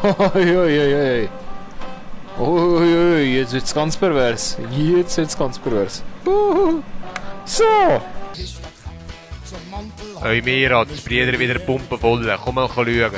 Uiuiui. Uiuiui, jetzt wird's ganz pervers. Jetzt wird's ganz pervers. So! Hey Mira, das Brüder wieder pumpenvoll. Komm mal schauen.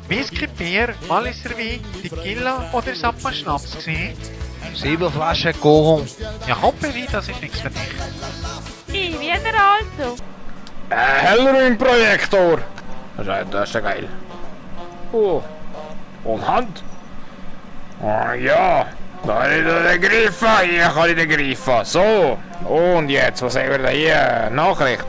Whisky, Bier, Walliser Wein, Tequila oder Sappa-Schnaps gesehen? 7 Flaschen Coron. Ja, Hoppenwein, das ist nichts für dich. Wie der also? Hellring-Projektor! Das ist ja geil. Oh. Und Hand. Oh, ja. Da kann ich den greifen. Hier kann ich den greifen. So. Und jetzt, was haben wir da hier? Nachricht.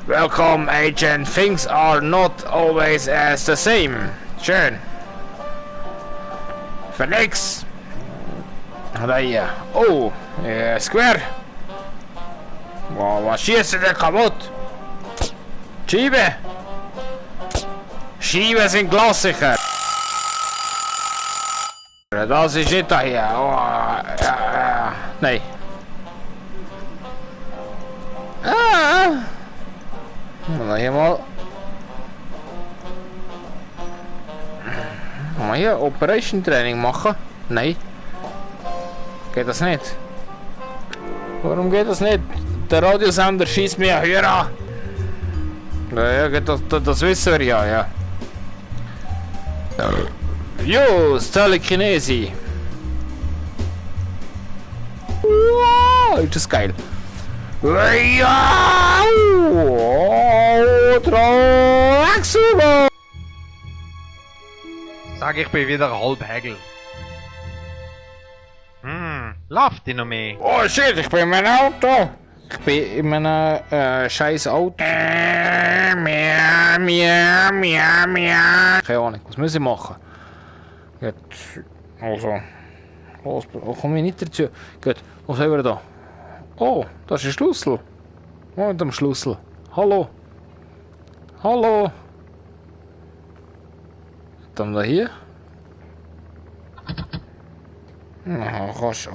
Welcome, Agent. Things are not always as the same. Schön. Für nix. Da hier. Oh. Square. Wow, was schießt der kaputt? Scheibe. Scheiben sind Klassiker. Das ist nicht da hier. Oh, nein. Mal hier mal. Mal hier Operation Training machen? Nein. Geht das nicht? Warum geht das nicht? Der Radiosender schießt mir Hör an. Ja, das wissen wir ja. Jo, Telekinesi. Wow, ist das geil. Ja, Traxuba. Sag, ich bin wieder halb Hegel. Läuft die noch mehr? Oh shit, ich bin in meinem Auto. Ich bin in einem scheiß Auto. Keine Ahnung, was muss ich machen? Gut, also. Los, komm ich nicht dazu. Gut, was haben wir da? Oh, das ist ein Schlüssel. Wo ist der Schlüssel? Hallo? Hallo? Dann da hier. Ja, kannst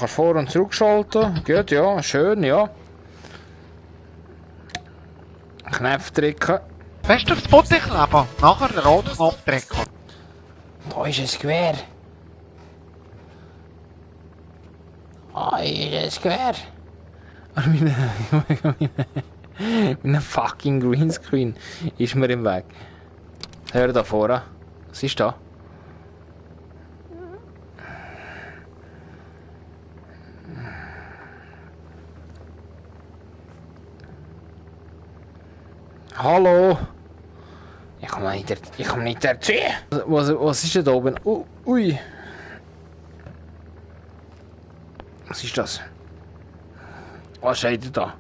vor- und zurückschalten. Gut, ja, schön, ja. Knopf drücken. Fest aufs Boot kleben, nachher den roten Knopf drücken. Da ist ein Square. Ah, ist ein Square. Mein fucking Greenscreen ist mir im Weg. Hör da vorne. Was ist da? Hallo? Ich komme nicht dazu. Was ist denn da oben? Ui. Was ist das? Was steht denn da?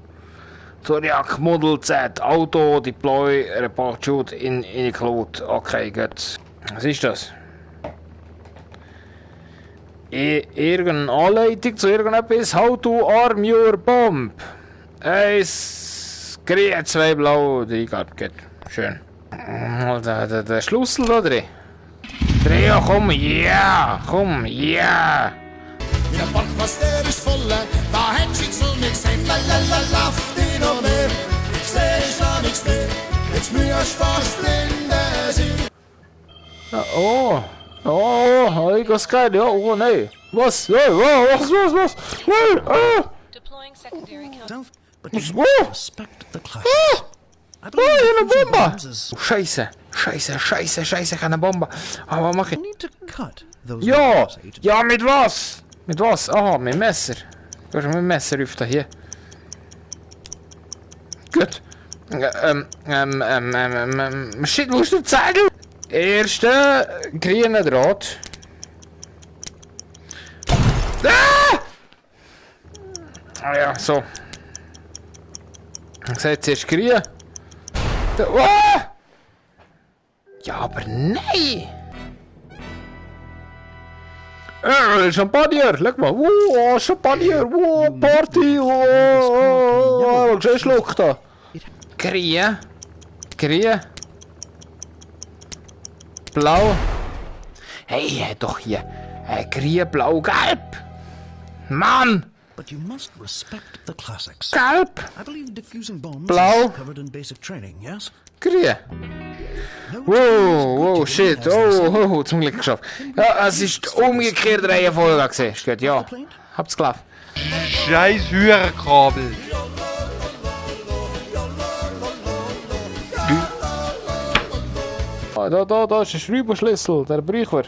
Zodiac Model Z Auto Deploy Report Shoot include. Okay, gut. Was ist das? Irgendeine Anleitung zu irgendetwas? How to arm your bomb. 1 grün, 2 blau, 3 gelb. Gut. Schön. Der Schlüssel da drin. Dreh, komm, ja, komm, ja. Der Bankmaster ist voll, da hätt Schützel nix heim, lauf die noch mehr. Ich seh schon nix mehr, jetzt müsst fast blinde sein. Oh, ich was geil, ja, oh nein. Was? Nein, was? Nein, Deploying secondary count. Was? Respect the class. I Oh, believe eine diffusion Bombe! bombs is- Scheiße, ich habe eine Bombe. Aber was mache You ich? need to cut those Ja! bombs, Agent. Ja, mit was? Mit was? Aha, mit Messer. Du hast mit Messer öfter hier. Gut. Shit, wo ist der Zettel? Erste grüne Draht. Ah ja, so. Ich sag zuerst grün. Ja, aber nein! Champagner, schau mal. Wow, Champagner, wow, Party, wow, schön Schluck da. Grün. Blau. Hey, doch hier. Grün, blau, gelb. Mann! but you must respect the classics. Gelb. I believe defusing bombs Blau. is covered in basic training, yes? Grün. No Wow, shit. Oh, zum Glück geschafft. Ja, es ist die umgekehrte Reihenfolge gewesen. Ist gut, ja. Habt's geschafft. Scheiß Hörerkabel. Ah, da ist ein Schraubenschlüssel, der brauchen wir.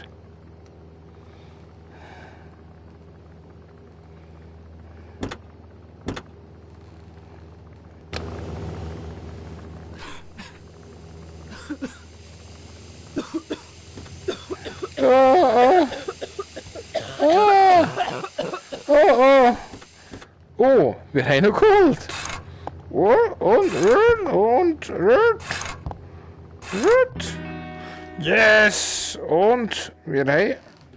Oh, wir haben noch geholt. Und. Yes! Und wir haben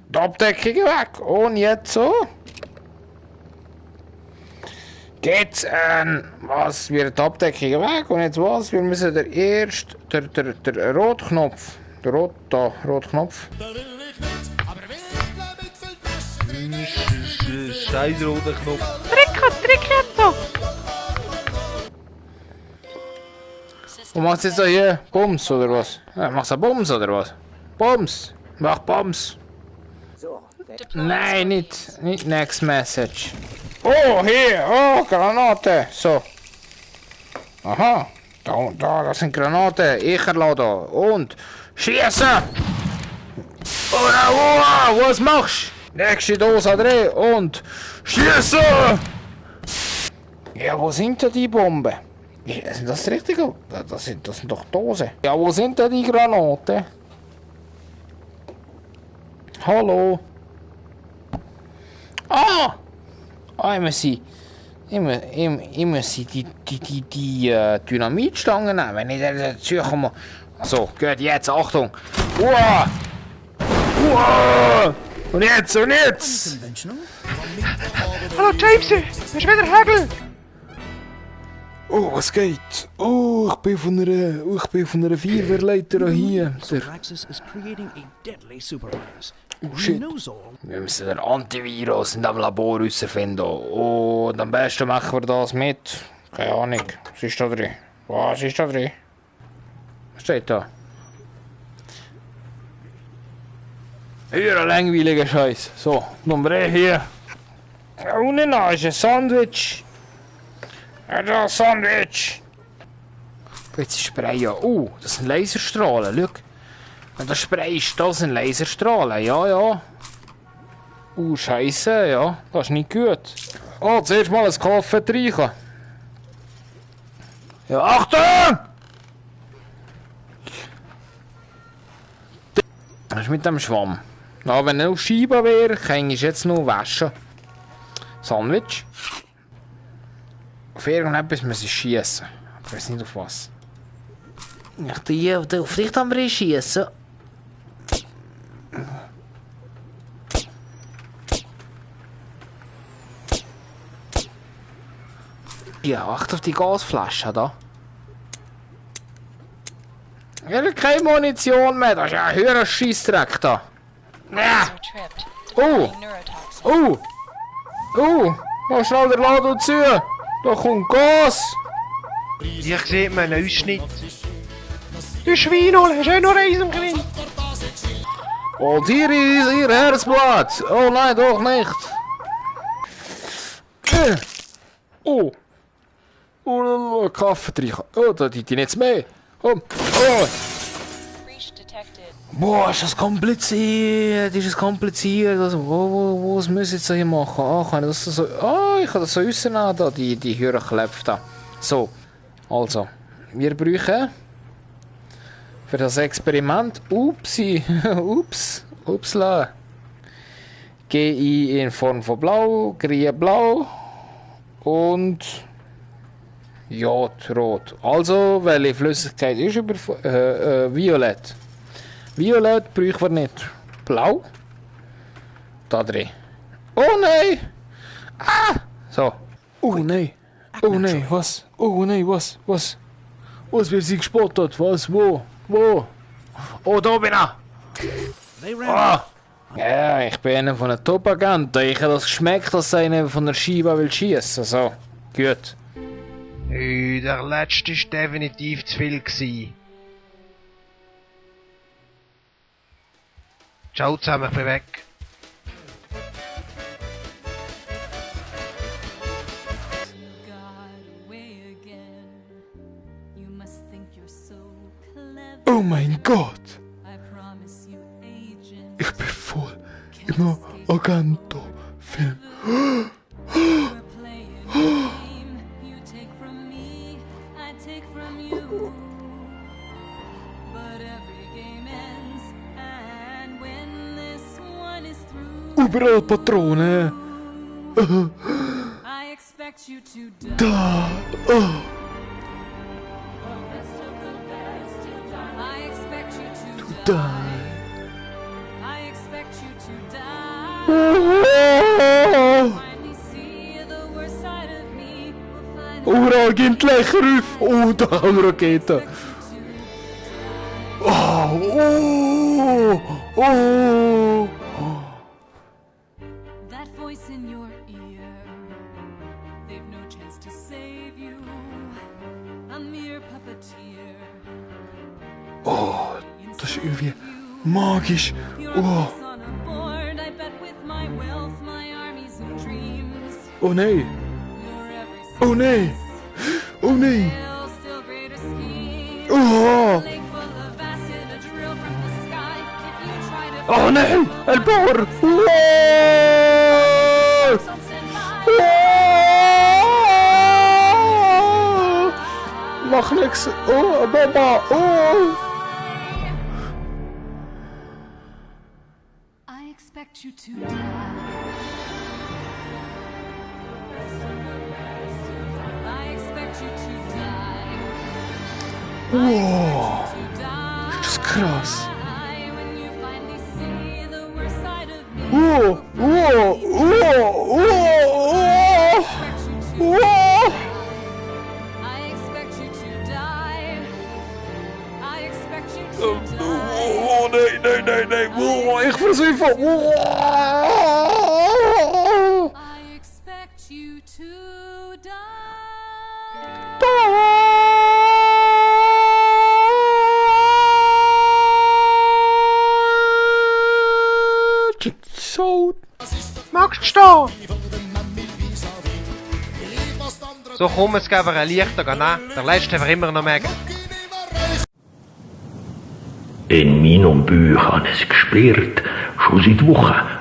die Abdeckung weg. Und jetzt so. Geht's was? Wir haben die Abdeckung weg. Und jetzt was? Wir müssen der Rotknopf. Der Rotknopf. Da will ich nicht, aber will mit viel Taschen. Scheiß roter Knopf. Tricotto. Und macht's jetzt da hier Bums oder was? Ja, machst du Bums oder was? Bums! Mach Bums! Nein, nicht Next Message. Oh, hier! Oh, Granate! So. Aha! Das sind Granaten. Ich erlade. Und schießen! Oh, was machst du? Nächste Dose drin und schießen! Ja, wo sind denn die Bomben? Ja, sind das richtig? Das sind doch Dosen. Ja, wo sind denn die Granaten? Hallo? Ich muss die Dynamitstangen nehmen, wenn ich dazu komme. So, gut, jetzt, Achtung. Uah! Uah! Und jetzt! Conventional? Hallo Jamesy, es ist wieder Hagel. Oh, was geht? Oh, ich bin von einer Feuerwehrleiter hier. Praxis is creating a deadly supervirus. Oh shit. Nosol. Wir müssen den Antivirus in diesem Labor herausfinden. Oh, und am besten machen wir das mit. Keine Ahnung. Was ist da drin? Was ist da drin? Was steht da? Hier ein langweiliger Scheiß. So, Nummer 1 hier. Unten ist ein Sandwich. Da, Sandwich. Jetzt sprayen. Oh, das sind Laserstrahlen. Schau. Wenn das sprayst, das sind Laserstrahlen. Ja. Scheiße, ja. Das ist nicht gut. Oh, zuerst mal ein Kaffee trinken. Ja, Achtung! Was ist mit dem Schwamm? Na, wenn er auf Scheibe wäre, kann ich jetzt noch waschen. Sandwich. Auf irgendetwas muss ich schießen. Ich weiß nicht auf was. Ich auf dich dann schießen. Ja, acht auf die Gasflasche da. Ich habe keine Munition mehr, das ist ja ein höherer Scheissdreck da. Ja. Mach schnell den Laden zu. Da kommt Gas. Hier sieht man einen Ausschnitt. Du Schweinhol, hast du auch noch Reis im Grill? Und hier ist ihr Herzblatt. Oh nein, doch nicht. Kaffee trinken. Oh, da die nicht mehr. Komm. Oh. Boah, ist das kompliziert. Also, was muss ich jetzt hier machen? Kann ich das so... ich kann das so rausnehmen, da, die Hörerknöpfe da. So. Also. Wir brauchen... Für das Experiment... Upsla. GI in Form von Blau, Grün Blau und Jod Rot. Also, welche Flüssigkeit ist über Violett? Violett brauchen wir nicht. Blau. Da drin. Oh nein! So. Oh nein! Was? Was wird sie gespottet? Was? Wo? Oh, da bin ich! They ran Ja, ich bin einer von den Top-Agenten. Ich habe das geschmeckt, dass einer von der Shiva will schießen. So, gut. Der letzte war definitiv zu viel gewesen. Ciao zusammen, ich bin weg. Oh mein Gott! Ich bin voll im Agento-Film. Überall Patronen! Da! Oh. Die. Überall gehen die Löcher auf! Oh, da haben wir Raketen! Oh! Oh! Oh! That voice in your ear, they've no chance to save you. A mere puppeteer. Oh, das ist irgendwie magisch. Oh, oh nein. Oh nein. Oh nein. Oh. Oh nein, el Bauer. Oh. Oh. Mach nix. Oh, Mama. Oh. I expect you to die. I expect you to die. Wow. Das ist krass. When you finally see the worst side of me. Oh, oh, oh, oh, oh. I expect you to die. I expect you to die. Oh, nein, nein, nein, nein. Oh, ich verzweifle. Oh. I expect you to die. Magst du stehen? So komm, es geben wir ein Licht an. Der letzte war immer noch mega. In meinem Buch habe ich es gespürt, schon seit Wochen.